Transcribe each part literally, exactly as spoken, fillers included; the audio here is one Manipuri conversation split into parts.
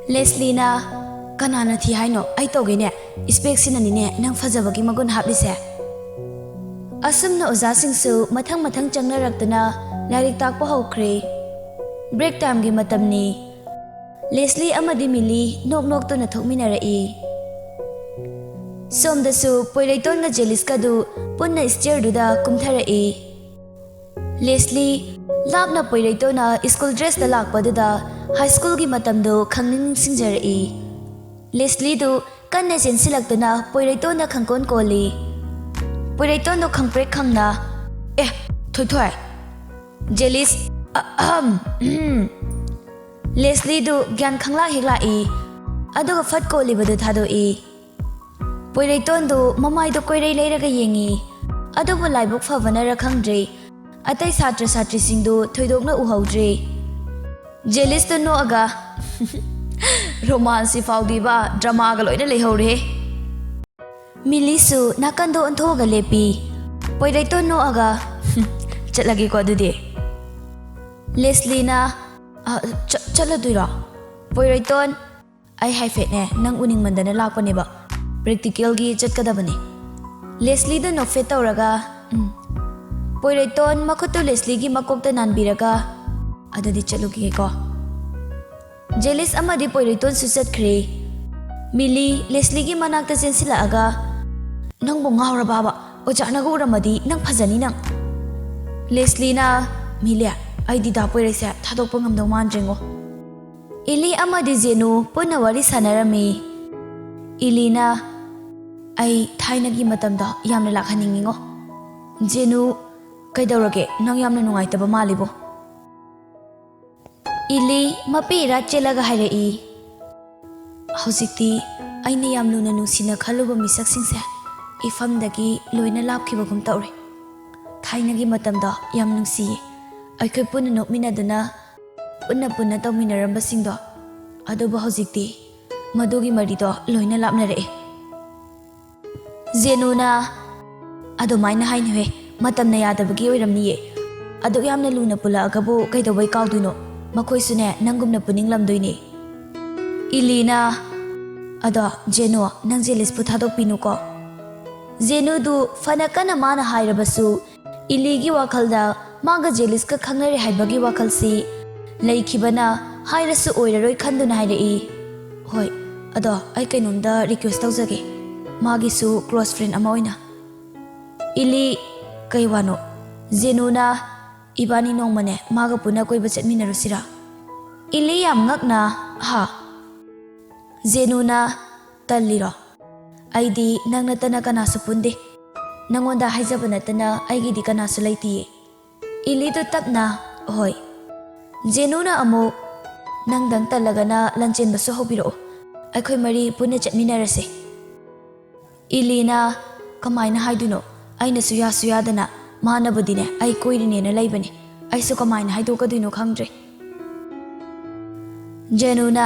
ꯂꯦꯁꯂꯤꯅ, "ꯀꯅꯥꯅ ꯊꯤ ꯍꯥꯏꯅꯣ? ꯑꯩ ꯇꯧꯒꯦꯅꯦ꯫ ꯏꯁꯄꯦꯛꯁꯤꯅꯅꯤꯅꯦ ꯅꯪ ꯐꯖꯕꯒꯤ ꯃꯒꯨꯟ ꯍꯥꯞꯂꯤꯁꯦ꯫" ꯑꯁꯨꯝꯅ ꯑꯣꯖꯥꯁꯤꯡꯁꯨ ꯃꯊꯪ ꯃꯊꯪ ꯆꯪꯅꯔꯛꯇꯨꯅ ꯂꯥꯏꯔꯤꯛ ꯇꯥꯛꯄ ꯍꯧꯈ꯭ꯔꯦ꯫ ꯕ꯭ꯔꯦꯛ ꯇꯥꯏꯝꯒꯤ ꯃꯇꯝꯅꯤ꯫ ꯂꯦꯁꯂꯤ ꯑꯃꯗꯤ ꯃꯤꯂꯤ ꯅꯣꯛ ꯅꯣꯛꯇꯨꯅ ꯊꯣꯛꯃꯤꯟꯅꯔꯛꯏ꯫ ꯁꯣꯝꯗꯁꯨ ꯄꯣꯏꯔꯩꯇꯣꯟꯒ ꯖꯦꯂꯤꯁꯀꯗꯨ ꯄꯨꯟꯅ ꯁ꯭ꯇꯦꯌꯔꯗꯨꯗ ꯀꯨꯝꯊꯔꯛꯏ꯫ ꯂꯦꯁꯂꯤ ꯂꯥꯞꯅ ꯄꯣꯏꯔꯩꯇꯣꯟꯅ ꯁ꯭ꯀꯨꯜ ꯗ꯭ꯔꯦꯁꯇ ꯂꯥꯛꯄꯗꯨꯗ ꯍꯥꯏ ꯁ꯭ꯀꯨꯜꯒꯤ ꯃꯇꯝꯗꯨ ꯈꯪꯅꯤꯡ ꯅꯤꯡꯁꯤꯡꯖꯔꯛꯏ꯫ ꯂꯦꯁꯂꯤꯗꯨ ꯀꯟꯅ ꯆꯦꯟꯁꯤꯜꯂꯛꯇꯨꯅ ꯄꯣꯏꯔꯩꯇꯣꯟꯗ ꯈꯪꯀꯣꯟ ꯀꯣꯜꯂꯤ꯫ ꯄꯣꯏꯔꯩꯇꯣꯟꯗꯣ ꯈꯪꯄ꯭ꯔꯦꯛ ꯈꯪꯅ, "ꯑꯦ, ꯊꯣꯏꯊꯣꯏ!" ꯖꯦꯂꯤꯁ, "ꯑꯍꯝ, ꯎꯝ꯫" ꯂꯦꯁꯂꯤꯗꯨ ꯒ꯭ꯌꯥꯟ ꯈꯪꯂꯥꯛ ꯍꯦꯛ ꯂꯥꯛꯏ, ꯑꯗꯨꯒ ꯐꯠ ꯀꯣꯜꯂꯤꯕꯗꯨ ꯊꯥꯗꯣꯛꯏ꯫ ꯄꯣꯏꯔꯩꯇꯣꯟꯗꯨ ꯃꯃꯥꯏꯗꯨ ꯀꯣꯏꯔꯩ ꯂꯩꯔꯒ ꯌꯦꯡꯉꯤ, ꯑꯗꯨꯕꯨ ꯂꯥꯏꯕꯛ ꯐꯕꯅꯔ ꯈꯪꯗ꯭ꯔꯦ, ꯑꯇꯩ ꯁꯥꯇ꯭ꯔ ꯁꯥꯇ꯭ꯔꯤꯁꯤꯡꯗꯨ ꯊꯣꯏꯗꯣꯛꯅ ꯎꯍꯧꯗ꯭ꯔꯦ꯫ ꯖꯦꯂꯤꯁꯇꯨ ꯅꯣꯛꯑꯒ, "ꯔꯣꯃꯥꯟꯁꯁꯤ ꯐꯥꯎꯗꯤꯕ ꯗ꯭ꯔꯃꯥꯒ ꯂꯣꯏꯅ ꯂꯩꯍꯧꯔꯦ꯫" ꯃꯤꯂꯤꯁꯨ ꯅꯥꯀꯟꯗ ꯑꯣꯟꯊꯣꯛꯑꯒ ꯂꯦꯞꯄꯤ꯫ ꯄꯣꯏꯔꯩꯇꯣꯟ ꯅꯣꯛꯑꯒ, "ꯆꯠꯂꯒꯦꯀꯣ ꯑꯗꯨꯗꯤ꯫" ꯂꯦꯁꯂꯤꯅ, "ꯑ, ꯆ-, ꯆꯠꯂꯗꯣꯏꯔꯣ?" ꯄꯣꯏꯔꯩꯇꯣꯟ, "ꯑꯩ ꯍꯥꯏꯐꯦꯠꯅꯦ ꯅꯪ ꯎꯅꯤꯡꯃꯟꯗꯅ ꯂꯥꯛꯄꯅꯦꯕ꯫ ꯄ꯭ꯔꯦꯛꯇꯤꯀꯦꯜꯒꯤ ꯆꯠꯀꯗꯕꯅꯤ꯫" ꯂꯦꯁꯂꯤꯗ ꯅꯣꯛꯐꯦꯠ ꯇꯧꯔꯒ, "ꯎꯝ꯫" ꯄꯣꯏꯔꯩꯇꯣꯟ ꯃꯈꯨꯠꯇꯨ ꯂꯦꯁꯂꯤꯒꯤ ꯃꯀꯣꯛꯇ ꯅꯥꯟꯕꯤꯔꯒ, "ꯑꯗꯨꯗꯤ ꯆꯠꯂꯨꯈꯤꯒꯦꯀꯣ꯫" ꯖꯦꯂꯤꯁ ꯑꯃꯗꯤ ꯄꯣꯏꯔꯩꯇꯣꯟꯁꯨ ꯆꯠꯈ꯭ꯔꯦ꯫ ꯃꯤꯂꯤ ꯂꯦꯁꯂꯤꯒꯤ ꯃꯅꯥꯛꯇ ꯆꯦꯟꯁꯤꯜꯂꯛꯑꯒ, "ꯅꯪꯕꯨ ꯉꯥꯎꯔꯕꯕ? ꯑꯣꯖꯥꯅꯒ ꯎꯔꯝꯃꯗꯤ ꯅꯪ ꯐꯖꯅꯤ ꯅꯪ꯫" ꯂꯦꯁꯂꯤꯅ, "ꯃꯤꯂꯤ, ꯑꯩꯗꯤ ꯗꯥ ꯄꯣꯏꯔꯩꯁꯦ ꯊꯥꯗꯣꯛꯄ ꯉꯝꯗꯧ ꯃꯥꯟꯗ꯭ꯔꯦꯉꯣ꯫" ꯏꯂꯤ ꯑꯃꯗꯤ ꯖꯦꯅꯨ ꯄꯨꯟꯅ ꯋꯥꯔꯤ ꯁꯥꯟꯅꯔꯝꯃꯤ꯫ ꯏꯂꯤꯅ, "ꯑꯩ ꯊꯥꯏꯅꯒꯤ ꯃꯇꯝꯗꯣ ꯌꯥꯝꯅ ꯂꯥꯛꯍꯟꯅꯤꯡꯉꯤꯉꯣ꯫" ꯖꯦꯅꯨ, "ꯀꯩꯗꯧꯔꯒꯦ? ꯅꯪ ꯌꯥꯝꯅ ꯅꯨꯡꯉꯥꯏꯇꯕ ꯃꯥꯜꯂꯤꯕꯣ?" ꯏꯂꯤ ꯃꯄꯤ ꯏꯔꯥ ꯆꯦꯜꯂꯒ ꯍꯥꯏꯔꯛꯏ, "ꯍꯧꯖꯤꯛꯇꯤ ꯑꯩꯅ ꯌꯥꯝ ꯂꯨꯅ ꯅꯨꯡꯁꯤꯅ ꯈꯜꯂꯨꯕ ꯃꯤꯁꯛꯁꯤꯡꯁꯦ ꯏꯐꯝꯗꯒꯤ ꯂꯣꯏꯅ ꯂꯥꯞꯈꯤꯕꯒꯨꯝ ꯇꯧꯔꯦ꯫ ꯊꯥꯏꯅꯒꯤ ꯃꯇꯝꯗꯣ ꯌꯥꯝ ꯅꯨꯡꯁꯤꯌꯦ꯫ ꯑꯩꯈꯣꯏ ꯄꯨꯟꯅ ꯅꯣꯛꯃꯤꯟꯅꯗꯨꯅ ꯄꯨꯟꯅ ꯄꯨꯟꯅ ꯇꯧꯃꯤꯟꯅꯔꯝꯕꯁꯤꯡꯗꯣ, ꯑꯗꯨꯕꯨ ꯍꯧꯖꯤꯛꯇꯤ ꯃꯗꯨꯒꯤ ꯃꯔꯤꯗꯣ ꯂꯣꯏꯅ ꯂꯥꯞꯅꯔꯛꯑꯦ꯫" ꯖꯦꯅꯨꯅ, "ꯑꯗꯨꯃꯥꯏꯅ ꯍꯥꯏꯅꯨꯍꯦ, ꯃꯇꯝꯅ ꯌꯥꯗꯕꯒꯤ ꯑꯣꯏꯔꯝꯅꯤꯌꯦ꯫ ꯑꯗꯨꯛ ꯌꯥꯝꯅ ꯂꯨꯅ ꯄꯨꯜꯂꯛꯑꯒꯕꯨ ꯀꯩꯗꯧꯕꯩ ꯀꯥꯎꯗꯣꯏꯅꯣ? ꯃꯈꯣꯏꯁꯨꯅꯦ ꯅꯪꯒꯨꯝꯅ ꯄꯨꯅꯤꯡꯂꯝꯗꯣꯏꯅꯦ꯫" ꯏꯂꯤꯅ, "ꯑꯗꯣ ꯖꯦꯅꯨ, ꯅꯪ ꯖꯦꯂꯤꯁꯄꯨ ꯊꯥꯗꯣꯛꯄꯤꯅꯨꯀꯣ꯫" ꯖꯦꯅꯨꯗꯨ ꯐꯅ ꯀꯟꯅ ꯃꯥꯅ ꯍꯥꯏꯔꯕꯁꯨ ꯏꯂꯤꯒꯤ ꯋꯥꯈꯜꯗ ꯃꯥꯒ ꯖꯦꯂꯤꯁꯀ ꯈꯪꯅꯔꯦ ꯍꯥꯏꯕꯒꯤ ꯋꯥꯈꯜꯁꯤ ꯂꯩꯈꯤꯕꯅ ꯍꯥꯏꯔꯁꯨ ꯑꯣꯏꯔꯔꯣꯏ ꯈꯟꯗꯨꯅ ꯍꯥꯏꯔꯛꯏ, "ꯍꯣꯏ, ꯑꯗꯣ ꯑꯩ ꯀꯩꯅꯣꯝꯗ ꯔꯤꯀ꯭ꯋꯦꯁ ꯇꯧꯖꯒꯦ, ꯃꯥꯒꯤꯁꯨ ꯀ꯭ꯂꯣꯁ ꯐ꯭ꯔꯦꯟ ꯑꯃ ꯑꯣꯏꯅ꯫" ꯏꯂꯤ, "ꯀꯩ ꯋꯥꯅꯣ?" ꯖꯦꯅꯨꯅ, "ꯏꯕꯥꯅꯤ ꯅꯣꯡꯃꯅꯦ ꯃꯥꯒ ꯄꯨꯟꯅ ꯀꯣꯏꯕ ꯆꯠꯃꯤꯟꯅꯔꯨꯁꯤꯔꯥ?" ꯏꯂꯤ ꯌꯥꯝ ꯉꯛꯅ, "ꯍꯥ?" ꯖꯦꯅꯨꯅ, "ꯇꯜꯂꯤꯔꯣ? ꯑꯩꯗꯤ ꯅꯪ ꯅꯠꯇꯅ ꯀꯅꯥꯁꯨ ꯄꯨꯟꯗꯦ꯫ ꯅꯪꯉꯣꯟꯗ ꯍꯥꯏꯖꯕ ꯅꯠꯇꯅ ꯑꯩꯒꯤꯗꯤ ꯀꯅꯥꯁꯨ ꯂꯩꯇꯤꯌꯦ꯫" ꯏꯂꯤꯗꯨ ꯇꯞꯅ, "ꯍꯣꯏ꯫" ꯖꯦꯅꯨꯅ ꯑꯃꯨꯛ, "ꯅꯪꯗꯪ ꯇꯜꯂꯒꯅ ꯂꯟꯆꯦꯟꯕꯁꯨ ꯍꯧꯕꯤꯔꯛꯑꯣ꯫ ꯑꯩꯈꯣꯏ ꯃꯔꯤ ꯄꯨꯟꯅ ꯆꯠꯃꯤꯟꯅꯔꯁꯦ꯫" ꯏꯂꯤꯅ, "ꯀꯃꯥꯏꯅ ꯍꯥꯏꯗꯣꯏꯅꯣ? ꯑꯩꯅꯁꯨ ꯌꯥꯁꯨ ꯌꯥꯗꯅ꯫ ꯃꯥꯅꯕꯨꯗꯤꯅꯦ ꯑꯩ ꯀꯣꯏꯔꯤꯅꯦꯅ ꯂꯩꯕꯅꯦ꯫ ꯑꯩꯁꯨ ꯀꯃꯥꯏꯅ ꯍꯥꯏꯗꯣꯛꯀꯗꯣꯏꯅꯣ ꯈꯪꯗ꯭ꯔꯦ꯫" ꯖꯦꯅꯨꯅ,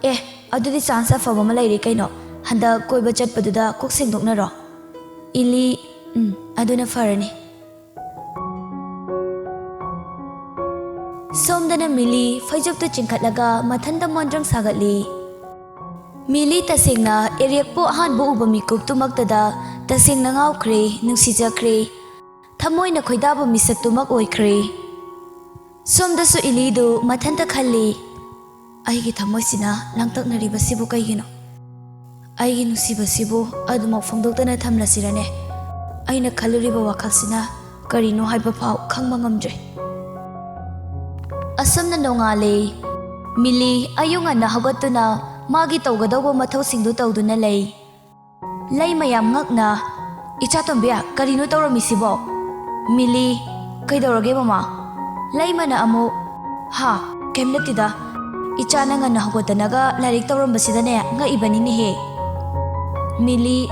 "ꯑꯦ, ꯑꯗꯨꯗꯤ ꯆꯥꯟꯁ ꯑꯐꯕ ꯑꯃ ꯂꯩꯔꯦ ꯀꯩꯅꯣ꯫ ꯍꯟꯗꯛ ꯀꯣꯏꯕ ꯆꯠꯄꯗꯨꯗ ꯀꯣꯛ ꯁꯦꯡꯗꯣꯛꯅꯔꯣ꯫" ꯏꯂꯤ, "ꯎꯝ, ꯑꯗꯨꯅ ꯐꯔꯅꯤ꯫" ꯁꯣꯝꯗꯅ ꯃꯤꯂꯤ ꯐꯩꯖꯨꯞꯇꯨ ꯆꯤꯡꯈꯠꯂꯒ ꯃꯊꯟꯇ ꯃꯣꯟꯗ꯭ꯔꯪ ꯁꯥꯒꯠꯂꯤ꯫ ꯃꯤꯂꯤ ꯇꯁꯦꯡꯅ ꯑꯦꯔꯤꯛꯄꯨ ꯑꯍꯥꯟꯕ ꯎꯕ ꯃꯤꯀꯨꯞꯇꯨꯃꯛꯇꯗ ꯇꯁꯦꯡꯅ ꯉꯥꯎꯈ꯭ꯔꯦ, ꯅꯨꯡꯁꯤꯖꯈ꯭ꯔꯦ꯫ ꯊꯃꯣꯏꯅ ꯈꯣꯏꯗꯥꯕ ꯃꯤꯁꯛꯇꯨꯃꯛ ꯑꯣꯏꯈ꯭ꯔꯦ꯫ ꯁꯣꯝꯗꯁꯨ ꯏꯂꯤꯗꯨ ꯃꯊꯟꯇ ꯈꯜꯂꯤ, "ꯑꯩꯒꯤ ꯊꯃꯣꯏꯁꯤꯅ ꯂꯥꯡꯇꯛꯅꯔꯤꯕꯁꯤꯕꯨ ꯀꯩꯒꯤꯅꯣ? ꯑꯩꯒꯤ ꯅꯨꯡꯁꯤꯕꯁꯤꯕꯨ ꯑꯗꯨꯃꯛ ꯐꯣꯡꯗꯣꯛꯇꯅ ꯊꯝꯂꯁꯤꯔꯅꯦ? ꯑꯩꯅ ꯈꯜꯂꯨꯔꯤꯕ ꯋꯥꯈꯜꯁꯤꯅ ꯀꯔꯤꯅꯣ ꯍꯥꯏꯕ ꯐꯥꯎ ꯈꯪꯕ ꯉꯝꯗ꯭ꯔꯦ꯫" ꯑꯁꯨꯝꯅ ꯅꯣꯡꯉꯥꯜꯂꯦ꯫ ꯃꯤꯂꯤ ꯑꯌꯨꯛ ꯉꯟꯅ ꯍꯧꯒꯠꯇꯨꯅ ꯃꯥꯒꯤ ꯇꯧꯒꯗꯧꯕ ꯃꯊꯧꯁꯤꯡꯗꯨ ꯇꯧꯗꯨꯅ ꯂꯩ꯫ ꯂꯩꯃ ꯌꯥꯝ ꯉꯛꯅ, "ꯏꯆꯥ ꯇꯣꯝꯕꯤ, ꯀꯔꯤꯅꯣ ꯇꯧꯔꯝꯃꯤꯁꯤꯕꯣ?" ꯃꯤꯂꯤ, "ꯀꯩꯗꯧꯔꯒꯦ ꯃꯃꯥ?" ꯂꯩꯃꯅ ꯑꯃꯨꯛ, "ꯍꯥ, ꯀꯩꯝ ꯅꯠꯇꯦꯗ꯫ ꯏꯆꯥꯅ ꯉꯟꯅ ꯍꯧꯒꯠꯇꯅꯒ ꯂꯥꯏꯔꯤꯛ ꯇꯧꯔꯝꯕꯁꯤꯗꯅꯦ ꯉꯛꯏꯕꯅꯤꯅꯦꯍꯦ꯫" ꯃꯤꯂꯤ,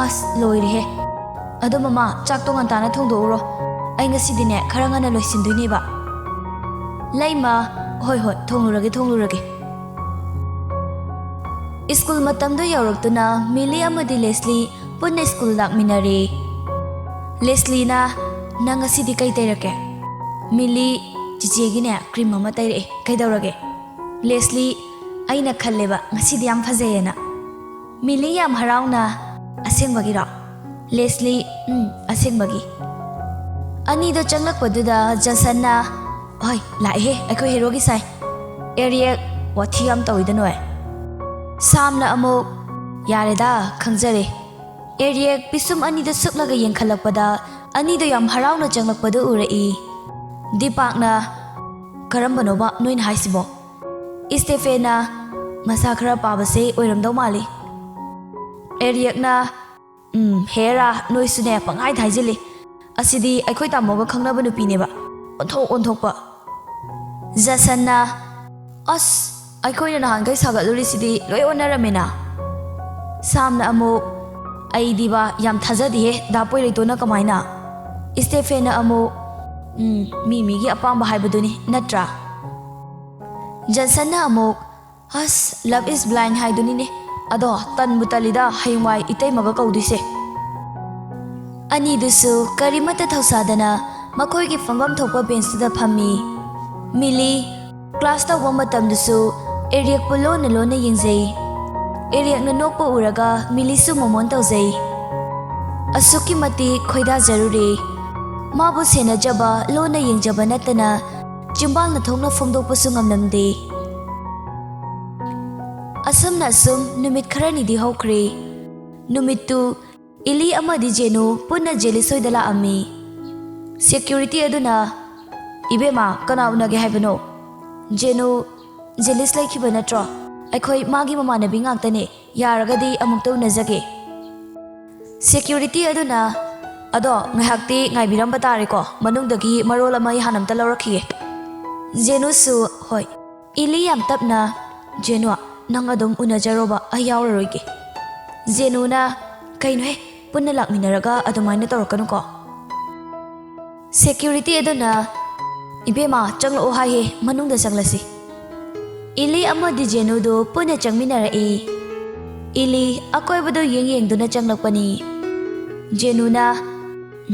"ꯑꯁ, ꯂꯣꯏꯔꯦꯍꯦ꯫ ꯑꯗꯣ ꯃꯃꯥ, ꯆꯥꯛꯇꯣ ꯉꯟꯇꯥꯅ ꯊꯣꯡꯗꯣꯛꯎꯔꯣ꯫ ꯑꯩ ꯉꯁꯤꯗꯤꯅꯦ ꯈꯔ ꯉꯟꯅ ꯂꯣꯏꯁꯤꯟꯗꯣꯏꯅꯦꯕ꯫" ꯂꯩꯃ, "ꯍꯣꯏ, ꯍꯣꯏ, ꯊꯣꯡꯂꯨꯔꯒꯦ, ꯊꯣꯡꯂꯨꯔꯒꯦ꯫" ꯁ꯭ꯀꯨꯜ ꯃꯇꯝꯗꯨ ꯌꯧꯔꯛꯇꯨꯅ ꯃꯤꯂꯤ ꯑꯃꯗꯤ ꯂꯦꯁꯂꯤ ꯄꯨꯟꯅ ꯁ꯭ꯀꯨꯜ ꯂꯥꯛꯃꯤꯟꯅꯔꯦ꯫ ꯂꯦꯁꯂꯤꯅ, "ꯅꯪ ꯉꯁꯤꯗꯤ ꯀꯩ ꯇꯩꯔꯛꯀꯦ?" ꯃꯤꯂꯤ, "ꯆꯤꯆꯦꯒꯤꯅꯦ ꯀ꯭ꯔꯤꯝ ꯑꯃ ꯇꯩꯔꯛꯑꯦ, ꯀꯩꯗꯧꯔꯒꯦ?" ꯂꯦꯁꯂꯤ, ꯑꯩꯅ ꯈꯜꯂꯦꯕ ꯉꯁꯤꯗꯤ ꯌꯥꯝ ꯐꯖꯩꯌꯦꯅ꯫ ꯃꯤꯂꯤ ꯌꯥꯝ ꯍꯔꯥꯎꯅ, "ꯑꯁꯦꯡꯕꯒꯤꯔꯣ?" ꯂꯦꯁꯂꯤ, "ꯎꯝ, ꯑꯁꯦꯡꯕꯒꯤ꯫" ꯑꯅꯤꯗꯣ ꯆꯪꯂꯛꯄꯗꯨꯗ ꯖꯟꯁꯟꯅ, "ꯍꯣꯏ, ꯂꯥꯛꯑꯦꯍꯦ ꯑꯩꯈꯣꯏ ꯍꯦꯔꯣꯒꯤ ꯁꯥꯏ꯫" ꯑꯦꯔꯤꯌꯦꯛ, "ꯋꯥꯊꯤ ꯌꯥꯝ ꯇꯧꯏꯗ ꯅꯣꯏ꯫" ꯁꯥꯝꯅ ꯑꯃꯨꯛ, "ꯌꯥꯔꯦꯗ, ꯈꯪꯖꯔꯦ꯫" ꯑꯦꯔꯤꯌꯦꯛ ꯄꯤꯁꯨꯝ ꯑꯅꯤꯗ ꯁꯨꯞꯂꯒ ꯌꯦꯡꯈꯠꯂꯛꯄꯗ ꯑꯅꯤꯗꯣ ꯌꯥꯝ ꯍꯔꯥꯎꯅ ꯆꯪꯂꯛꯄꯗꯨ ꯎꯔꯛꯏ꯫ ꯗꯤꯄꯥꯛꯅ, "ꯀꯔꯝꯕꯅꯣꯕ ꯅꯣꯏꯅ ꯍꯥꯏꯁꯤꯕꯣ?" ꯏꯁꯇꯦꯐꯦꯅ, "ꯃꯁꯥ ꯈꯔ ꯄꯥꯕꯁꯦ ꯑꯣꯏꯔꯝꯗꯧ ꯃꯥꯜꯂꯤ꯫" ꯑꯦꯔꯤꯌꯦꯛꯅ, "ꯎꯝ, ꯍꯦꯔꯥ, ꯅꯣꯏꯁꯨꯅꯦ ꯄꯪꯍꯥꯏꯗ ꯍꯥꯏꯖꯤꯜꯂꯤ꯫ ꯑꯁꯤꯗꯤ ꯑꯩꯈꯣꯏ ꯇꯥꯃꯣꯒ ꯈꯪꯅꯕ ꯅꯨꯄꯤꯅꯦꯕ꯫ ꯑꯣꯟꯊꯣꯛ ꯑꯣꯟꯊꯣꯛꯄ꯫" ꯖꯁꯟꯅ, "ꯑꯁ, ꯑꯩꯈꯣꯏꯅ ꯅꯍꯥꯟꯈꯩ ꯁꯥꯒꯠꯂꯨꯔꯤꯁꯤꯗꯤ ꯂꯣꯏ ꯑꯣꯟꯅꯔꯝꯃꯦꯅ꯫" ꯁꯥꯝꯅ ꯑꯃꯨꯛ, "ꯑꯩꯗꯤꯕ ꯌꯥꯝ ꯊꯥꯖꯗꯦꯍꯦ, ꯗꯥ ꯄꯣꯏꯔꯩꯇꯣꯟꯅ ꯀꯃꯥꯏꯅ?" ꯏꯁꯇꯦꯐꯦꯟꯅ ꯑꯃꯨꯛ, "ꯎꯝ, ꯃꯤ ꯃꯤꯒꯤ ꯑꯄꯥꯝꯕ ꯍꯥꯏꯕꯗꯨꯅꯤ ꯅꯠꯇ꯭ꯔꯥ?" ꯖꯟꯁꯟꯅ ꯑꯃꯨꯛ, "ꯑꯁ, love is blind ꯍꯥꯏꯗꯨꯅꯤꯅꯦ꯫ ꯑꯗꯣ ꯇꯟꯕꯨ ꯇꯜꯂꯤꯗ ꯍꯌꯦꯡꯋꯥꯏ ꯏꯇꯩꯃꯒ ꯀꯧꯗꯣꯏꯁꯦ꯫" ꯑꯅꯤꯗꯨꯁꯨ ꯀꯔꯤꯃꯠꯇ ꯊꯧꯁꯥꯗꯅ ꯃꯈꯣꯏꯒꯤ ꯐꯝꯐꯝ ꯊꯣꯛꯄ ꯕꯦꯟꯁꯇꯨꯗ ꯐꯝꯃꯤ꯫ ꯃꯤꯂꯤ ꯀ꯭ꯂꯥꯁ ꯇꯧꯕ ꯃꯇꯝꯗꯁꯨ ꯑꯦꯔꯤꯌꯛꯄꯨ ꯂꯣꯟꯅ ꯂꯣꯟꯅ ꯌꯦꯡꯖꯩ꯫ ꯑꯦꯔꯤꯌꯛꯅ ꯅꯣꯛꯄ ꯎꯔꯒ ꯃꯤꯂꯤꯁꯨ ꯃꯣꯃꯣꯟ ꯇꯧꯖꯩ꯫ ꯑꯁꯨꯛꯀꯤ ꯃꯇꯤꯛ ꯈꯣꯏꯗꯥꯖꯔꯨꯔꯦ꯫ ꯃꯥꯕꯨ ꯁꯦꯟꯅꯖꯕ, ꯂꯣꯟꯅ ꯌꯦꯡꯖꯕ ꯅꯠꯇꯅ ꯆꯤꯝꯕꯥꯜꯅ ꯊꯣꯛꯅ ꯐꯣꯡꯗꯣꯛꯄꯁꯨ ꯉꯝꯂꯝꯗꯦ꯫ ꯑꯁꯨꯝꯅ ꯑꯁꯨꯝ ꯅꯨꯃꯤꯠ ꯈꯔꯅꯤꯗꯤ ꯍꯧꯈ꯭ꯔꯦ꯫ ꯅꯨꯃꯤꯠꯇꯨ ꯏꯂꯤ ꯑꯃꯗꯤ ꯖꯦꯅꯨ ꯄꯨꯟꯅ ꯖꯦꯂꯤꯁ ꯍꯣꯏꯗ ꯂꯥꯛꯑꯝꯃꯤ꯫ ꯁꯦꯀ꯭ꯌꯨꯔꯤꯇꯤ ꯑꯗꯨꯅ, "ꯏꯕꯦꯝꯃ, ꯀꯅꯥ ꯎꯅꯒꯦ ꯍꯥꯏꯕꯅꯣ?" ꯖꯦꯅꯨ, "ꯖꯦꯂꯤꯁ ꯂꯩꯈꯤꯕ ꯅꯠꯇ꯭ꯔꯣ? ꯑꯩꯈꯣꯏ ꯃꯥꯒꯤ ꯃꯃꯥꯟꯅꯕꯤ ꯉꯥꯛꯇꯅꯦ꯫ ꯌꯥꯔꯒꯗꯤ ꯑꯃꯨꯛꯇ ꯎꯅꯖꯒꯦ꯫" ꯁꯦꯀ꯭ꯌꯨꯔꯤꯇꯤ ꯑꯗꯨꯅ, "ꯑꯗꯣ ꯉꯥꯏꯍꯥꯛꯇꯤ ꯉꯥꯏꯕꯤꯔꯝꯕ ꯇꯥꯔꯦꯀꯣ, ꯃꯅꯨꯡꯗꯒꯤ ꯃꯔꯣꯜ ꯑꯃ ꯑꯩ ꯍꯥꯟꯅ ꯑꯝꯇ ꯂꯧꯔꯛꯈꯤꯒꯦ꯫" ꯖꯦꯅꯨꯁꯨ, "ꯍꯣꯏ꯫" ꯏꯂꯤ ꯌꯥꯝ ꯇꯞꯅ, "ꯖꯦꯅꯨ, ꯅꯪ ꯑꯗꯨꯝ ꯎꯅꯖꯔꯣꯕ, ꯑꯩ ꯌꯥꯎꯔꯔꯣꯏꯒꯦ꯫" ꯖꯦꯅꯨꯅ, "ꯀꯩꯅꯣꯍꯦ, ꯄꯨꯟꯅ ꯂꯥꯛꯃꯤꯟꯅꯔꯒ ꯑꯗꯨꯃꯥꯏꯅ ꯇꯧꯔꯛꯀꯅꯨꯀꯣ꯫" ꯁꯦꯀ꯭ꯌꯨꯔꯤꯇꯤ ꯑꯗꯨꯅ, "ꯏꯕꯦꯝꯃ, ꯆꯪꯂꯛꯑꯣ ꯍꯥꯏꯍꯦ, ꯃꯅꯨꯡꯗ ꯆꯪꯂꯁꯤ꯫" ꯏꯂꯤ ꯑꯃꯗꯤ ꯖꯦꯅꯨꯗꯨ ꯄꯨꯟꯅ ꯆꯪꯃꯤꯟꯅꯔꯛꯏ꯫ ꯏꯂꯤ ꯑꯀꯣꯏꯕꯗꯨ ꯌꯦꯡ ꯌꯦꯡꯗꯨꯅ ꯆꯪꯂꯛꯄꯅꯤ꯫ ꯖꯦꯅꯨꯅ,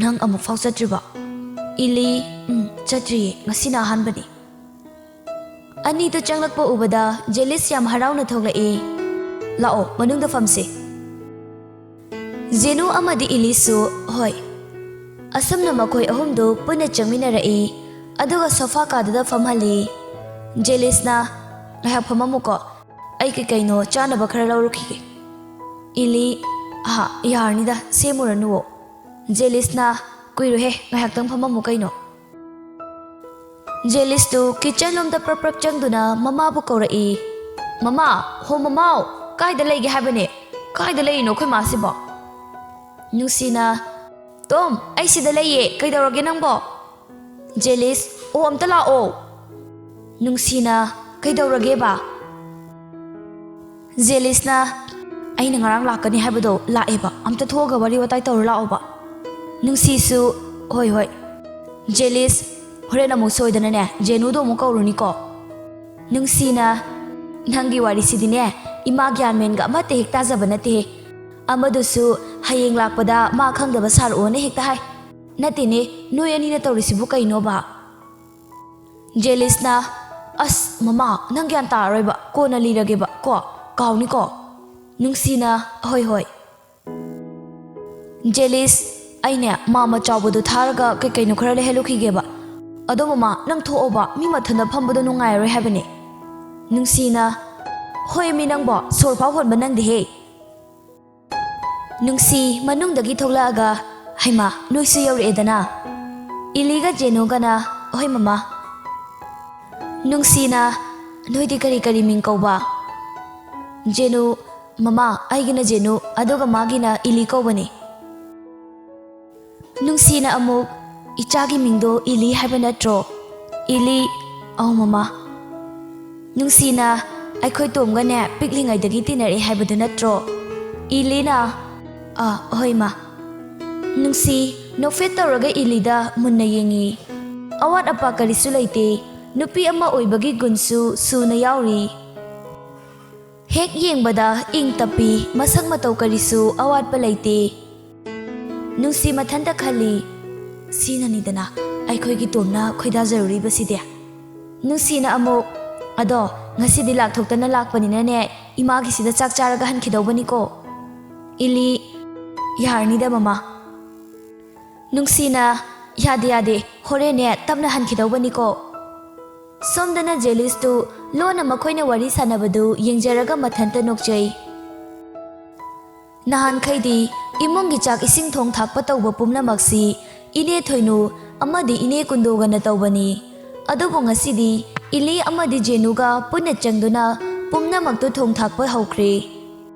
"ꯅꯪ ꯑꯃꯨꯛ ꯐꯥꯎ ꯆꯠꯇ꯭ꯔꯤꯕꯣ?" ꯏꯂꯤ, "ꯎꯝ, ꯆꯠꯇ꯭ꯔꯤꯌꯦ, ꯉꯁꯤꯅ ꯑꯍꯥꯟꯕꯅꯤ꯫" ꯑꯅꯤꯗꯨ ꯆꯪꯂꯛꯄ ꯎꯕꯗ ꯖꯦꯂꯤꯁ ꯌꯥꯝ ꯍꯔꯥꯎꯅ ꯊꯣꯛꯂꯛꯏ꯫ "ꯂꯥꯛꯑꯣ, ꯃꯅꯨꯡꯗ ꯐꯝꯁꯤ꯫" ꯖꯦꯅꯨ ꯑꯃꯗꯤ ꯏꯂꯤꯁꯨ, "ꯍꯣꯏ꯫" ꯑꯁꯨꯝꯅ ꯃꯈꯣꯏ ꯑꯍꯨꯝꯗꯨ ꯄꯨꯟꯅ ꯆꯪꯃꯤꯟꯅꯔꯛꯏ, ꯑꯗꯨꯒ ꯁꯣꯐꯥ ꯀꯥꯗꯨꯗ ꯐꯝꯍꯜꯂꯤ꯫ ꯖꯦꯂꯤꯁꯅ, "ꯉꯥꯏꯍꯥꯛ ꯐꯝꯃꯝꯃꯨꯀꯣ, ꯑꯩ ꯀꯩ ꯀꯩꯅꯣ ꯆꯥꯅꯕ ꯈꯔ ꯂꯧꯔꯨꯈꯤꯒꯦ꯫" ꯏꯂꯤ, "ꯑꯍꯥ, ꯌꯥꯔꯅꯤꯗ, ꯁꯦꯝꯃꯨꯔꯅꯨꯋꯣ꯫" ꯖꯦꯂꯤꯁꯅ, "ꯀꯨꯏꯔꯣꯏꯍꯦ, ꯉꯥꯏꯍꯥꯛꯇꯪ ꯐꯝꯃꯝꯃꯨ ꯀꯩꯅꯣ꯫" ꯖꯦꯂꯤꯁꯇꯨ ꯀꯤꯆꯟ ꯂꯣꯝꯗ ꯄ꯭ꯔꯞ ꯄ꯭ꯔꯞ ꯆꯪꯗꯨꯅ ꯃꯃꯥꯕꯨ ꯀꯧꯔꯛꯏ꯫ "ꯃꯃꯥ, ꯍꯣ ꯃꯃꯥꯎ, ꯀꯥꯏꯗ ꯂꯩꯒꯦ ꯍꯥꯏꯕꯅꯦ? ꯀꯥꯏꯗ ꯂꯩꯔꯤꯅꯣ ꯑꯩꯈꯣꯏ ꯃꯥꯁꯤꯕꯣ?" ꯅꯨꯡꯁꯤꯅ, "ꯇꯣꯝ, ꯑꯩ ꯁꯤꯗ ꯂꯩꯌꯦ, ꯀꯩꯗꯧꯔꯒꯦ ꯅꯪꯕꯣ?" ꯖꯦꯂꯤꯁ, "ꯑꯣ, ꯑꯝꯇ ꯂꯥꯛꯑꯣ꯫" ꯅꯨꯡꯁꯤꯅ, "ꯀꯩꯗꯧꯔꯒꯦꯕ?" ꯖꯦꯂꯤꯁꯅ, "ꯑꯩꯅ ꯉꯔꯥꯡ ꯂꯥꯛꯀꯅꯤ ꯍꯥꯏꯕꯗꯣ ꯂꯥꯛꯑꯦꯕ, ꯑꯝꯇ ꯊꯣꯛꯑꯒ ꯋꯥꯔꯤ ꯋꯥꯇꯥꯏ ꯇꯧꯔꯨ ꯂꯥꯛꯑꯣꯕ꯫" ꯅꯨꯡꯁꯤꯁꯨ, "ꯍꯣꯏ, ꯍꯣꯏ꯫" ꯖꯦꯂꯤꯁ, "ꯍꯣꯔꯦꯟ ꯑꯃꯨꯛ ꯁꯣꯏꯗꯅꯅꯦ ꯖꯦꯅꯨꯗꯣ ꯑꯃꯨꯛ ꯀꯧꯔꯨꯅꯤꯀꯣ꯫" ꯅꯨꯡꯁꯤꯅ, "ꯅꯪꯒꯤ ꯋꯥꯔꯤꯁꯤꯗꯤꯅꯦ, ꯏꯃꯥ ꯒ꯭ꯌꯥꯟ ꯃꯦꯟꯒ ꯑꯃꯠꯇ ꯍꯦꯛ ꯇꯥꯖꯕ ꯅꯠꯇꯦꯍꯦ꯫ ꯑꯃꯗꯨꯁꯨ ꯍꯌꯦꯡ ꯂꯥꯛꯄꯗ ꯃꯥ ꯈꯪꯗꯕ ꯁꯥꯔꯛꯑꯣꯅ ꯍꯦꯛꯇ ꯍꯥꯏ꯫ ꯅꯠꯇꯦꯅꯦ, ꯅꯣꯏ ꯑꯅꯤꯅ ꯇꯧꯔꯤꯁꯤꯕꯨ ꯀꯩꯅꯣꯕ?" ꯖꯦꯂꯤꯁꯅ, "ꯑꯁ ꯃꯃꯥ, ꯅꯪ ꯒ꯭ꯌꯥꯟ ꯇꯥꯔꯔꯣꯏꯕ, ꯀꯣꯟꯅ ꯂꯤꯔꯒꯦꯕ ꯀꯣ, ꯀꯥꯎꯅꯤꯀꯣ꯫" ꯅꯨꯡꯁꯤꯅ, "ꯍꯣꯏ, ꯍꯣꯏ꯫" ꯖꯦꯂꯤꯁ, "ꯑꯩꯅꯦ ꯃꯥꯃ ꯆꯥꯎꯕꯗꯣ ꯊꯥꯔꯒ ꯀꯩ ꯀꯩꯅꯣ ꯈꯔ ꯂꯩꯍꯜꯂꯨꯈꯤꯒꯦꯕ꯫ ꯑꯗꯣ ꯃꯃꯥ, ꯅꯪ ꯊꯣꯛꯑꯣꯕ, ꯃꯤ ꯃꯊꯟꯗ ꯐꯝꯕꯗꯣ ꯅꯨꯡꯉꯥꯏꯔꯔꯣꯏ ꯍꯥꯏꯕꯅꯦ꯫" ꯅꯨꯡꯁꯤꯅ, "ꯍꯣꯏ ꯃꯤ, ꯅꯪꯕꯣ ꯁꯣꯔ ꯐꯥꯎ ꯍꯣꯟꯕ ꯅꯪꯗꯦꯍꯦ꯫" ꯅꯨꯡꯁꯤ ꯃꯅꯨꯡꯗꯒꯤ ꯊꯣꯛꯂꯛꯑꯒ, "ꯍꯩꯃꯥ, ꯅꯣꯏꯁꯨ ꯌꯧꯔꯛꯑꯦꯗꯅ?" ꯏꯂꯤꯒ ꯖꯦꯅꯨꯒꯅ, "ꯍꯣꯏ ꯃꯃꯥ꯫" ꯅꯨꯡꯁꯤꯅ, "ꯅꯣꯏꯗꯤ ꯀꯔꯤ ꯀꯔꯤ ꯃꯤꯡ ꯀꯧꯕ?" ꯖꯦꯅꯨ, "ꯃꯃꯥ, ꯑꯩꯒꯤꯅ ꯖꯦꯅꯨ, ꯑꯗꯨꯒ ꯃꯥꯒꯤꯅ ꯏꯂꯤ ꯀꯧꯕꯅꯤ꯫" ꯅꯨꯡꯁꯤꯅ ꯑꯃꯨꯛ, "ꯏꯆꯥꯒꯤ ꯃꯤꯡꯗꯣ ꯏꯂꯤ ꯍꯥꯏꯕ ꯅꯠꯇ꯭ꯔꯣ?" ꯏꯂꯤ, "ꯑꯧ ꯃꯃꯥ꯫" ꯅꯨꯡꯁꯤꯅ, "ꯑꯩꯈꯣꯏ ꯇꯣꯝꯒꯅꯦ ꯄꯤꯛꯂꯤꯉꯩꯗꯒꯤ ꯇꯤꯟꯅꯔꯛꯑꯦ ꯍꯥꯏꯕꯗꯨ ꯅꯠꯇ꯭ꯔꯣ?" ꯏꯂꯤꯅ, "ꯑꯥ, ꯍꯣꯏ ꯃꯥ꯫" ꯅꯨꯡꯁꯤ ꯅꯣꯛꯐꯦꯠ ꯇꯧꯔꯒ ꯏꯂꯤꯗ ꯃꯨꯟꯅ ꯌꯦꯡꯉꯤ꯫ "ꯑꯋꯥꯠ ꯑꯄꯥ ꯀꯔꯤꯁꯨ ꯂꯩꯇꯦ꯫ ꯅꯨꯄꯤ ꯑꯃ ꯑꯣꯏꯕꯒꯤ ꯒꯨꯟꯁꯨ ꯁꯨꯅ ꯌꯥꯎꯔꯤ꯫ ꯍꯦꯛ ꯌꯦꯡꯕꯗ ꯏꯪ ꯇꯞꯄꯤ, ꯃꯁꯛ ꯃꯇꯧ ꯀꯔꯤꯁꯨ ꯑꯋꯥꯠꯄ ꯂꯩꯇꯦ꯫" ꯅꯨꯡꯁꯤ ꯃꯊꯟꯇ ꯈꯜꯂꯤ, "ꯁꯤꯅꯅꯤꯗꯅ ꯑꯩꯈꯣꯏꯒꯤ ꯇꯣꯝꯅ ꯈꯣꯏꯗꯥꯖꯔꯨꯔꯤꯕꯁꯤꯗꯤ꯫" ꯅꯨꯡꯁꯤꯅ ꯑꯃꯨꯛ, "ꯑꯗꯣ, ꯉꯁꯤꯗꯤ ꯂꯥꯛꯊꯣꯛꯇꯅ ꯂꯥꯛꯄꯅꯤꯅꯅꯦ, ꯏꯃꯥꯒꯤꯁꯤꯗ ꯆꯥꯛ ꯆꯥꯔꯒ ꯍꯟꯈꯤꯗꯧꯕꯅꯤꯀꯣ꯫" ꯏꯂꯤ, "ꯌꯥꯔꯅꯤꯗ, ꯃꯃꯥ꯫" ꯅꯨꯡꯁꯤꯅ, "ꯌꯥꯗꯦ, ꯌꯥꯗꯦ, ꯍꯣꯔꯦꯟꯅꯦ ꯇꯞꯅ ꯍꯟꯈꯤꯗꯧꯕꯅꯤꯀꯣ꯫" ꯁꯣꯝꯗꯅ ꯖꯦꯂꯤꯁꯇꯨ ꯂꯣꯟꯅ ꯃꯈꯣꯏꯅ ꯋꯥꯔꯤ ꯁꯥꯟꯅꯕꯗꯨ ꯌꯦꯡꯖꯔꯒ ꯃꯊꯟꯇ ꯅꯣꯛꯆꯩ꯫ ꯅꯍꯥꯟꯈꯩꯗꯤ ꯏꯃꯨꯡꯒꯤ ꯆꯥꯛ ꯏꯁꯤꯡ ꯊꯣꯡ ꯊꯥꯛꯄ ꯇꯧꯕ ꯄꯨꯝꯅꯃꯛꯁꯤ ꯏꯅꯦ ꯊꯣꯏꯅꯨ ꯑꯃꯗꯤ ꯏꯅꯦ ꯀꯨꯟꯗꯣꯒꯅ ꯇꯧꯕꯅꯤ꯫ ꯑꯗꯨꯕꯨ ꯉꯁꯤꯗꯤ ꯏꯂꯤ ꯑꯃꯗꯤ ꯖꯦꯅꯨꯒ ꯄꯨꯟꯅ ꯆꯪꯗꯨꯅ ꯄꯨꯝꯅꯃꯛꯇꯨ ꯊꯣꯡ ꯊꯥꯛꯄ ꯍꯧꯈ꯭ꯔꯦ꯫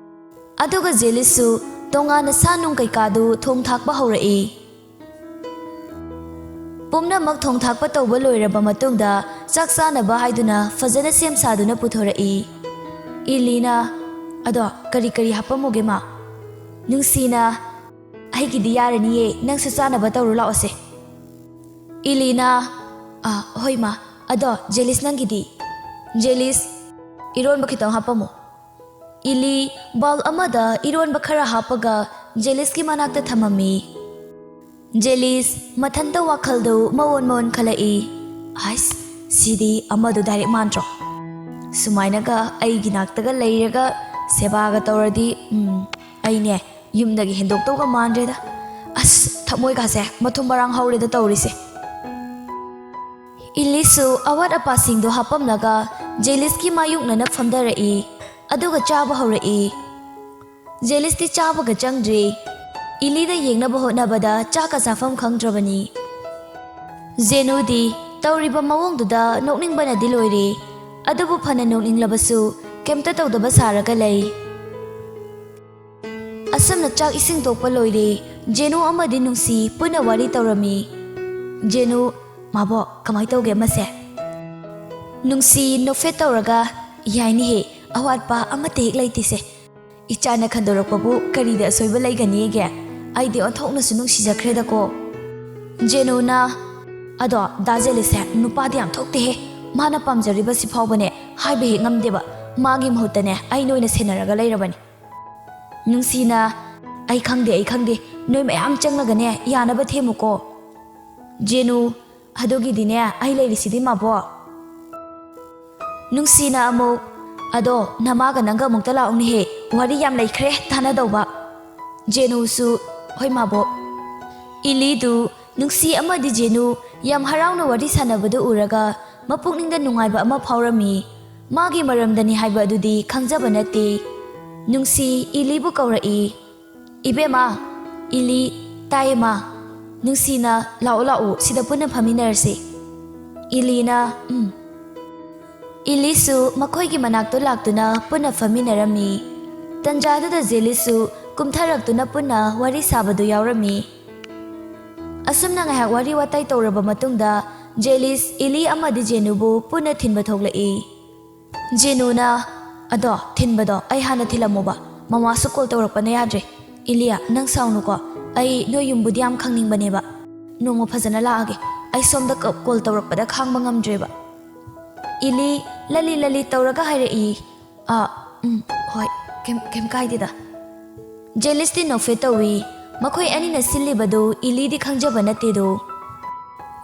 ꯑꯗꯨꯒ ꯖꯦꯂꯤꯁꯁꯨ ꯇꯣꯉꯥꯟꯅ ꯁꯥ ꯅꯨꯡ ꯀꯩꯀꯥꯗꯨ ꯊꯣꯡ ꯊꯥꯛꯄ ꯍꯧꯔꯛꯏ꯫ ꯄꯨꯝꯅꯃꯛ ꯊꯣꯡ ꯊꯥꯛꯄ ꯇꯧꯕ ꯂꯣꯏꯔꯕ ꯃꯇꯨꯡꯗ, ꯆꯥꯛ ꯆꯥꯅꯕ ꯍꯥꯏꯗꯨꯅ ꯐꯖꯅ ꯁꯦꯝ ꯁꯥꯗꯨꯅ ꯄꯨꯊꯣꯔꯛꯏ꯫ ꯏꯂꯤꯅ, "ꯑꯗꯣ, ꯀꯔꯤ ꯀꯔꯤ ꯍꯥꯞꯄꯝꯃꯨꯒꯦ, ꯃꯥ?" ꯅꯨꯡꯁꯤꯅ, "ꯑꯩꯒꯤꯗꯤ ꯌꯥꯔꯅꯤꯌꯦ, ꯅꯪꯁꯨ ꯆꯥꯅꯕ ꯇꯧꯔꯨ ꯂꯥꯛꯑꯣꯁꯦ꯫" ꯏꯂꯤꯅ, "ꯑ, ꯍꯣꯏ, ꯃꯥ꯫ ꯑꯗꯣ, ꯖꯦꯂꯤꯁ, ꯅꯪꯒꯤꯗꯤ?" ꯖꯦꯂꯤꯁ, "ꯏꯔꯣꯟꯕ ꯈꯤꯇꯪ ꯍꯥꯞꯄꯝꯃꯣ꯫" ꯏꯂꯤ ꯕꯥꯎꯜ ꯑꯃꯗ ꯏꯔꯣꯟꯕ ꯈꯔ ꯍꯥꯞꯄꯒ ꯖꯦꯂꯤꯁꯀꯤ ꯃꯅꯥꯛꯇ ꯊꯝꯃꯝꯃꯤ꯫ ꯖꯦꯂꯤꯁ ꯃꯊꯟꯇ ꯋꯥꯈꯜꯗꯨ ꯃꯑꯣꯟ ꯃꯑꯣꯟ ꯈꯜꯂꯛꯏ꯫ "ꯑꯁ, ꯁꯤꯗꯤ ꯑꯃꯗꯨ ꯗꯥꯏꯔꯦꯛ ꯃꯥꯟꯗ꯭ꯔꯣ? ꯁꯨꯃꯥꯏꯅꯒ ꯑꯩꯒꯤ ꯅꯥꯛꯇꯒ ꯂꯩꯔꯒ ꯁꯦꯕꯥꯒ ꯇꯧꯔꯗꯤ, ꯎꯝ, ꯑꯩꯅꯦ ꯌꯨꯝꯗꯒꯤ ꯍꯦꯟꯗꯣꯛꯇꯧꯒ ꯃꯥꯟꯗ꯭ꯔꯦꯗ꯫ ꯑꯁ, ꯊꯃꯣꯏꯒꯥꯁꯦ ꯃꯊꯨꯝ ꯃꯔꯥꯡ ꯍꯧꯔꯦꯗ ꯇꯧꯔꯤꯁꯦ꯫" ꯏꯂꯤꯁꯨ ꯑꯋꯥꯠ ꯑꯄꯥꯁꯤꯡꯗꯣ ꯍꯥꯞꯄꯝꯂꯒ ꯖꯦꯂꯤꯁꯀꯤ ꯃꯥꯌꯣꯛꯅꯅ ꯐꯝꯊꯔꯛꯏ, ꯑꯗꯨꯒ ꯆꯥꯕ ꯍꯧꯔꯛꯏ꯫ ꯖꯦꯂꯤꯁꯇꯤ ꯆꯥꯕꯒ ꯆꯪꯗ꯭ꯔꯤ꯫ ꯏꯂꯤꯗ ꯌꯦꯡꯅꯕ ꯍꯣꯠꯅꯕꯗ ꯆꯥꯛꯀ ꯆꯥꯐꯝ ꯈꯪꯗ꯭ꯔꯕꯅꯤ꯫ ꯖꯦꯅꯨꯗꯤ ꯇꯧꯔꯤꯕ ꯃꯑꯣꯡꯗꯨꯗ ꯅꯣꯛꯅꯤꯡꯕꯅꯗꯤ ꯂꯣꯏꯔꯦ, ꯑꯗꯨꯕꯨ ꯐꯅ ꯅꯣꯛꯅꯤꯡꯂꯕꯁꯨ ꯀꯩꯝꯇ ꯇꯧꯗꯕ ꯁꯥꯔꯒ ꯂꯩ꯫ ꯑꯁꯨꯝꯅ ꯆꯥꯛ ꯏꯁꯤꯡ ꯇꯣꯛꯄ ꯂꯣꯏꯔꯦ꯫ ꯖꯦꯅꯨ ꯑꯃꯗꯤ ꯅꯨꯡꯁꯤ ꯄꯨꯟꯅ ꯋꯥꯔꯤ ꯇꯧꯔꯝꯃꯤ꯫ ꯖꯦꯅꯨ, "ꯃꯥꯕꯣꯛ, ꯀꯃꯥꯏ ꯇꯧꯒꯦ ꯑꯃꯁꯦ?" ꯅꯨꯡꯁꯤ ꯅꯣꯛꯐꯦꯠ ꯇꯧꯔꯒ, "ꯌꯥꯏꯅꯦꯍꯦ, ꯑꯋꯥꯠꯄ ꯑꯃꯠꯇ ꯍꯦꯛ ꯂꯩꯇꯦꯁꯦ꯫ ꯏꯆꯥꯅ ꯈꯟꯗꯣꯔꯛꯄꯕꯨ ꯀꯔꯤꯗ ꯑꯁꯣꯏꯕ ꯂꯩꯒꯅꯤꯒꯦ? ꯑꯩꯗꯤ ꯑꯣꯟꯊꯣꯛꯅꯁꯨ ꯅꯨꯡꯁꯤꯖꯈ꯭ꯔꯦꯗꯀꯣ꯫" ꯖꯦꯅꯨꯅ, "ꯑꯗꯣ, ꯗꯥ ꯖꯦꯂꯤꯁꯁꯦ ꯅꯨꯄꯥꯗꯤ ꯌꯥꯝ ꯊꯣꯛꯇꯦꯍꯦ꯫ ꯃꯥꯅ ꯄꯥꯝꯖꯔꯤꯕꯁꯤ ꯐꯥꯎꯕꯅꯦ ꯍꯥꯏꯕ ꯍꯦꯛ ꯉꯝꯗꯦꯕ꯫ ꯃꯥꯒꯤ ꯃꯍꯨꯠꯇꯅꯦ ꯑꯩꯅ ꯑꯣꯏꯅ ꯁꯦꯟꯅꯔꯒ ꯂꯩꯔꯕꯅꯤ꯫" ꯅꯨꯡꯁꯤꯅ, "ꯑꯩ ꯈꯪꯗꯦ, ꯑꯩ ꯈꯪꯗꯦ꯫ ꯅꯣꯏ ꯃꯌꯥꯝ ꯆꯪꯂꯒꯅꯦ ꯌꯥꯅꯕ ꯊꯦꯝꯃꯨꯀꯣ꯫" ꯖꯦꯅꯨ, "ꯑꯗꯨꯒꯤꯗꯤꯅꯦ ꯑꯩ ꯂꯩꯔꯤꯁꯤꯗꯤ, ꯃꯥꯕꯣꯛ꯫" ꯅꯨꯡꯁꯤꯅ ꯑꯃꯨꯛ, "ꯑꯗꯣ ꯅꯃꯥꯒ ꯅꯪꯒ ꯑꯃꯨꯛꯇ ꯂꯥꯛꯎꯅꯦꯍꯦ, ꯋꯥꯔꯤ ꯌꯥꯝ ꯂꯩꯈ꯭ꯔꯦ ꯇꯥꯟꯅꯗꯧꯕ"꯫ ꯖꯦꯅꯨꯁꯨ, "ꯍꯣꯏ ꯃꯥꯕꯣꯛ"꯫ ꯏꯂꯤꯗꯨ ꯅꯨꯡꯁꯤ ꯑꯃꯗꯤ ꯖꯦꯅꯨ ꯌꯥꯝ ꯍꯔꯥꯎꯅ ꯋꯥꯔꯤ ꯁꯥꯟꯅꯕꯗꯨ ꯎꯔꯒ ꯃꯄꯨꯛꯅꯤꯡꯗ ꯅꯨꯡꯉꯥꯏꯕ ꯑꯃ ꯐꯥꯎꯔꯝꯃꯤ꯫ ꯃꯥꯒꯤ ꯃꯔꯝꯗꯅꯤ ꯍꯥꯏꯕ ꯑꯗꯨꯗꯤ ꯈꯪꯖꯕ ꯅꯠꯇꯦ꯫ ꯅꯨꯡꯁꯤ ꯏꯂꯤꯕꯨ ꯀꯧꯔꯛꯏ꯫ "ꯏꯕꯦꯝꯃ"꯫ "ꯏꯂꯤ"꯫ "ꯇꯥꯏꯌꯦ ꯃꯥ"꯫ "ꯅꯨꯡꯁꯤꯅ ꯂꯥꯛꯑꯣ ꯂꯥꯛꯑꯣ, ꯁꯤꯗ ꯄꯨꯟꯅ ꯐꯝꯃꯤꯟꯅꯔꯁꯤ"꯫ ꯏꯂꯤꯅ, "ꯎꯝ"꯫ ꯏꯂꯤꯁꯨ ꯃꯈꯣꯏꯒꯤ ꯃꯅꯥꯛꯇ ꯂꯥꯛꯇꯨꯅ ꯄꯨꯟꯅ ꯐꯝꯃꯤꯟꯅꯔꯝꯃꯤ꯫ ꯇꯟꯖꯥꯗꯨꯗ ꯖꯦꯂꯤꯁꯁꯨ ꯀꯨꯝꯊꯔꯛꯇꯨꯅ ꯄꯨꯟꯅ ꯋꯥꯔꯤ ꯁꯥꯕꯗꯨ ꯌꯥꯎꯔꯝꯃꯤ꯫ ꯑꯁꯨꯝꯅ ꯉꯥꯏꯍꯥꯛ ꯋꯥꯔꯤ ꯋꯥꯇꯥꯏ ꯇꯧꯔꯕ ꯃꯇꯨꯡꯗ ꯖꯦꯂꯤꯁ, ꯏꯂꯤ ꯑꯃꯗꯤ ꯖꯦꯅꯨꯕꯨ ꯄꯨꯟꯅ ꯊꯤꯟꯕ ꯊꯣꯛꯂꯛꯏ꯫ ꯖꯦꯅꯨꯅ, "ꯑꯗꯣ ꯊꯤꯟꯕꯗꯣ ꯑꯩ ꯍꯥꯟꯅ ꯊꯤꯜꯂꯝꯃꯣꯕ, ꯃꯃꯥꯁꯨ ꯀꯣꯜ ꯇꯧꯔꯛꯄꯅ ꯌꯥꯗ꯭ꯔꯦ꯫ ꯏꯂꯤꯌꯥ, ꯅꯪ ꯁꯥꯎꯅꯨꯀꯣ, ꯑꯩ ꯅꯣꯏ ꯌꯨꯝꯕꯨꯗꯤ ꯌꯥꯝ ꯈꯪꯅꯤꯡꯕꯅꯦꯕ꯫ ꯅꯣꯡꯃ ꯐꯖꯅ ꯂꯥꯛꯑꯒꯦ, ꯑꯩ ꯁꯣꯝꯗ ꯀ-, ꯀꯣꯜ ꯇꯧꯔꯛꯄꯗ ꯈꯥꯡꯕ ꯉꯝꯗ꯭ꯔꯦꯕ"꯫ ꯏꯂꯤ ꯂꯂꯤ ꯂꯂꯤ ꯇꯧꯔꯒ ꯍꯥꯏꯔꯛꯏ, "ꯑꯥ, ꯎꯝ, ꯍꯣꯏ, ꯀꯩꯝ, ꯀꯩꯝ ꯀꯥꯏꯗꯦꯗ"꯫ ꯖꯦꯂꯤꯁꯇꯤ ꯅꯣꯛꯐꯦꯠ ꯇꯧꯏ꯫ ꯃꯈꯣꯏ ꯑꯅꯤꯅ ꯁꯤꯜꯂꯤꯕꯗꯨ ꯏꯂꯤꯗꯤ ꯈꯪꯖꯕ ꯅꯠꯇꯦꯗꯣ꯫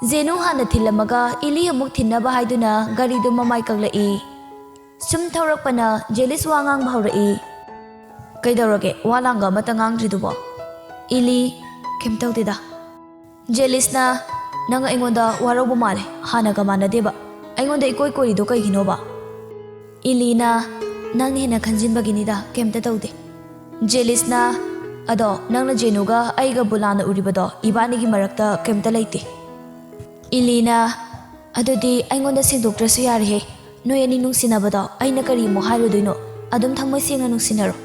ꯖꯦꯅꯨ ꯍꯥꯟꯅ ꯊꯤꯜꯂꯝꯃꯒ ꯏꯂꯤ ꯑꯃꯨꯛ ꯊꯤꯟꯅꯕ ꯍꯥꯏꯗꯨꯅ ꯒꯥꯔꯤꯗꯨ ꯃꯃꯥꯏ ꯀꯛꯂꯛꯏ꯫ ꯁꯨꯝ ꯊꯧꯔꯛꯄꯅ ꯖꯦꯂꯤꯁ ꯋꯥ ꯉꯥꯡꯕ ꯍꯧꯔꯛꯏ꯫ "ꯀꯩꯗꯧꯔꯒꯦ? ꯋꯥ ꯂꯥꯡꯒ ꯑꯃꯠꯇ ꯉꯥꯡꯗ꯭ꯔꯤꯗꯨꯕꯣ?" ꯏꯂꯤ, "ꯀꯩꯝ ꯇꯧꯗꯦꯗ"꯫ ꯖꯦꯂꯤꯁꯅ, "ꯅꯪ ꯑꯩꯉꯣꯟꯗ ꯋꯥꯔꯧꯕ ꯃꯥꯜꯂꯦ, ꯍꯥꯟꯅꯒ ꯃꯥꯟꯅꯗꯦꯕ꯫ ꯑꯩꯉꯣꯟꯗ ꯏꯀꯣꯏ ꯀꯣꯏꯔꯤꯗꯣ ꯀꯩꯒꯤꯅꯣꯕ?" ꯏꯂꯤꯅ, "ꯅꯪꯅ ꯍꯦꯟꯅ ꯈꯟꯖꯤꯟꯕꯒꯤꯅꯤꯗ, ꯀꯩꯝꯇ ꯇꯧꯗꯦ"꯫ ꯖꯦꯂꯤꯁꯅ, "ꯑꯗꯣ ꯅꯪꯅ ꯖꯦꯅꯨꯒ ꯑꯩꯒꯕꯨ ꯂꯥꯟꯅ ꯎꯔꯤꯕꯗꯣ ꯏꯕꯥꯅꯤꯒꯤ ꯃꯔꯛꯇ ꯀꯩꯝꯇ ꯂꯩꯇꯦ"꯫ ꯏꯂꯤꯅ, "ꯑꯗꯨꯗꯤ ꯑꯩꯉꯣꯟꯗ ꯁꯦꯡꯗꯣꯛꯇ꯭ꯔꯁꯨ ꯌꯥꯔꯦꯍꯦ꯫ ꯅꯣꯏ ꯑꯅꯤ ꯅꯨꯡꯁꯤꯅꯕꯗꯣ ꯑꯩꯅ ꯀꯔꯤ ꯑꯃꯨꯛ ꯍꯥꯏꯔꯨꯗꯣꯏꯅꯣ? ꯑꯗꯨꯝ ꯊꯃꯣꯏ ꯁꯦꯡꯅ ꯅꯨꯡꯁꯤꯅꯔꯣ"꯫